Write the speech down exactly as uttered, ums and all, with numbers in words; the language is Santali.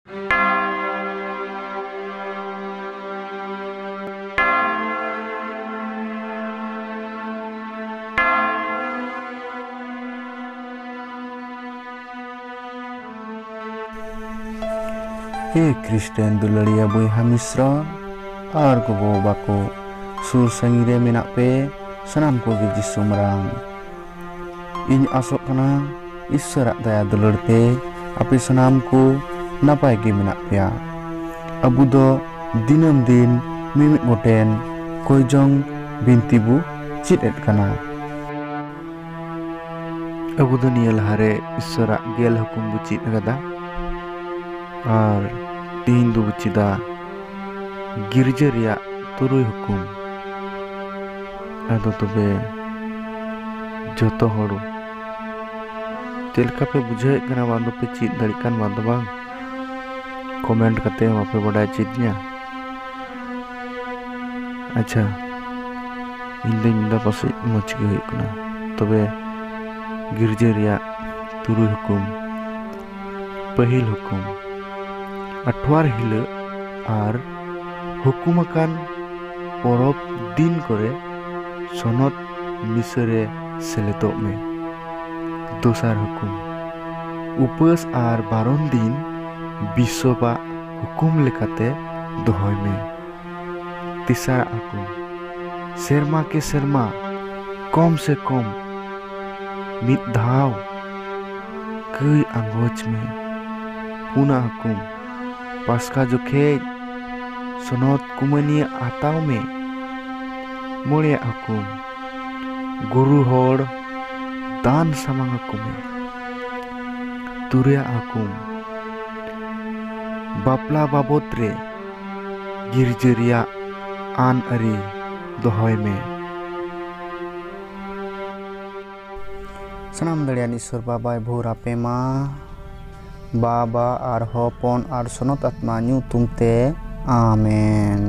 ᱦᱮ ᱠᱷᱨᱤᱥᱴᱟᱱ ᱫᱩᱞᱟᱹᱲᱤᱭᱟᱹ ᱵᱚᱭᱦᱟ ᱢᱤᱥᱨᱟ ᱟᱨ ᱜᱚᱜᱚ ᱵᱟᱵᱟ ᱠᱚ, ᱥᱩᱨ ᱥᱟᱺᱜᱤᱧ ᱨᱮ ᱢᱮᱱᱟᱜ ᱯᱮ ᱥᱟᱱᱟᱢ ᱠᱚᱜᱮ ᱡᱤᱥᱩ ᱢᱟᱨᱟᱝ᱾ ᱤᱧ ᱟᱥᱚᱜ ᱠᱟᱱᱟ ᱤᱥᱥᱚᱨᱟᱜ ᱫᱟᱭᱟ ᱫᱩᱞᱟᱹᱲ ᱛᱮ ᱟᱯᱮ ᱥᱟᱱᱟᱢ ᱠᱚ ᱱᱟᱯᱟᱭ ᱜᱮ ᱢᱮᱱᱟᱜ ᱯᱮᱭᱟ᱾ ᱟᱵᱚ ᱫᱚ ᱫᱤᱱᱟᱹᱢ ᱫᱤᱱ ᱢᱤᱢᱤᱫ ᱜᱚᱴᱮᱱ ᱠᱚᱭᱡᱚᱝ ᱵᱤᱱᱛᱤ ᱵᱚ ᱪᱮᱫ ᱮᱫ ᱠᱟᱱᱟ᱾ ᱟᱵᱚ ᱫᱚ ᱱᱤᱭᱟᱹ ᱞᱟᱦᱟᱨᱮ ᱤᱥᱥᱚᱨᱟᱜ ᱜᱮᱞ ᱦᱩᱠᱩᱢ ᱵᱚ ᱪᱮᱫ ᱟᱠᱟᱫᱟ, ᱟᱨ ᱛᱤᱦᱤᱧ ᱫᱚᱵᱚ ᱪᱮᱫᱟ ᱜᱤᱨᱡᱟᱹ ᱨᱮᱭᱟᱜ ᱛᱩᱨᱩᱭ ᱦᱩᱠᱩᱢ᱾ ᱟᱫᱚ ᱛᱚᱵᱮ ᱡᱚᱛᱚ ᱦᱚᱲ ᱪᱮᱫ ᱞᱮᱠᱟ ᱯᱮ ᱵᱩᱡᱷᱟᱹᱣᱮᱫ ᱠᱟᱱᱟ? ᱵᱟᱝ ᱫᱚᱯᱮ ᱪᱮᱫ ᱫᱟᱲᱮᱭᱟᱜ ᱠᱟᱱ, ᱵᱟᱝ ᱫᱚ ᱵᱟᱝ? ᱠᱚᱢᱮᱱᱴ ᱠᱟᱛᱮ ᱦᱚᱸ ᱵᱟᱯᱮ ᱵᱟᱰᱟᱭ ᱦᱚᱪᱚᱭᱮᱫᱤᱧᱟ᱾ ᱟᱪᱪᱷᱟ, ᱤᱧ ᱫᱚᱧ ᱢᱮᱱᱫᱟ ᱯᱟᱥᱮᱡ ᱢᱚᱡᱽ ᱜᱮ ᱦᱩᱭᱩᱜ ᱠᱟᱱᱟ᱾ ᱛᱚᱵᱮ ᱜᱤᱨᱡᱟᱹ ᱨᱮᱭᱟᱜ ᱛᱩᱨᱩᱭ ᱦᱩᱠᱩᱢ᱾ ᱯᱟᱹᱦᱤᱞ ᱦᱩᱠᱩᱢ, ᱟᱴᱷᱣᱟᱨ ᱦᱤᱞᱟᱹᱜ ᱟᱨ ᱦᱩᱠᱩᱢ ᱟᱠᱟᱱ ᱯᱚᱨᱚᱵᱽ ᱫᱤᱱ ᱠᱚᱨᱮ ᱥᱚᱱᱚᱛ ᱢᱤᱥᱟᱹ ᱨᱮ ᱥᱮᱞᱮᱫᱚᱜ ᱢᱮ᱾ ᱫᱚᱥᱟᱨ ᱦᱩᱠᱩᱢ, ᱩᱯᱟᱹᱥ ᱟᱨ ᱵᱟᱨᱚᱱ ᱫᱤᱱ ᱵᱤᱥᱚᱯᱟᱜ ᱦᱩᱠᱩᱢ ᱞᱮᱠᱟᱛᱮ ᱫᱚᱦᱚᱭ ᱢᱮ᱾ ᱛᱮᱥᱟᱨᱟᱜ ᱦᱩᱠᱩᱢ, ᱥᱮᱨᱢᱟ ᱠᱮ ᱥᱮᱨᱢᱟ ᱠᱚᱢ ᱥᱮ ᱠᱚᱢ ᱢᱤᱫ ᱫᱷᱟᱣ ᱠᱟᱹᱭ ᱟᱸᱜᱚᱪ ᱢᱮ᱾ ᱯᱩᱱᱟᱜ ᱦᱩᱠᱩᱢ, ᱯᱟᱥᱠᱟ ᱡᱚᱠᱷᱮᱡ ᱥᱚᱱᱚᱛ ᱠᱩᱢᱟᱹᱱᱤᱭᱟᱹ ᱦᱟᱛᱟᱣ ᱢᱮ᱾ ᱢᱚᱬᱮᱭᱟᱜ ᱦᱩᱠᱩᱢ, ᱜᱩᱨᱩ ᱦᱚᱲ ᱫᱟᱱ ᱥᱟᱢᱟᱝ ᱟᱠᱚ ᱢᱮ᱾ ᱛᱩᱨᱩᱭᱟᱜ ᱦᱩᱠᱩᱢ, ᱵᱟᱯᱞᱟ ᱵᱟᱵᱚᱛ ᱨᱮ ᱜᱤᱨᱡᱟᱹ ᱨᱮᱭᱟᱜ ᱟᱹᱱ ᱟᱹᱨᱤ ᱫᱚᱦᱚᱭ ᱢᱮ᱾ ᱥᱟᱱᱟᱢ ᱫᱟᱲᱮᱭᱟᱱ ᱤᱥᱥᱚᱨ ᱵᱟᱵᱟᱭ ᱵᱷᱳᱨ ᱟᱯᱮ ᱢᱟ, ᱵᱟᱵᱟ ᱟᱨ ᱦᱚᱯᱚᱱ ᱟᱨ ᱥᱚᱱᱚᱛ ᱟᱛᱢᱟ ᱧᱩᱛᱩᱢ ᱛᱮ, ᱟᱢᱮᱱ᱾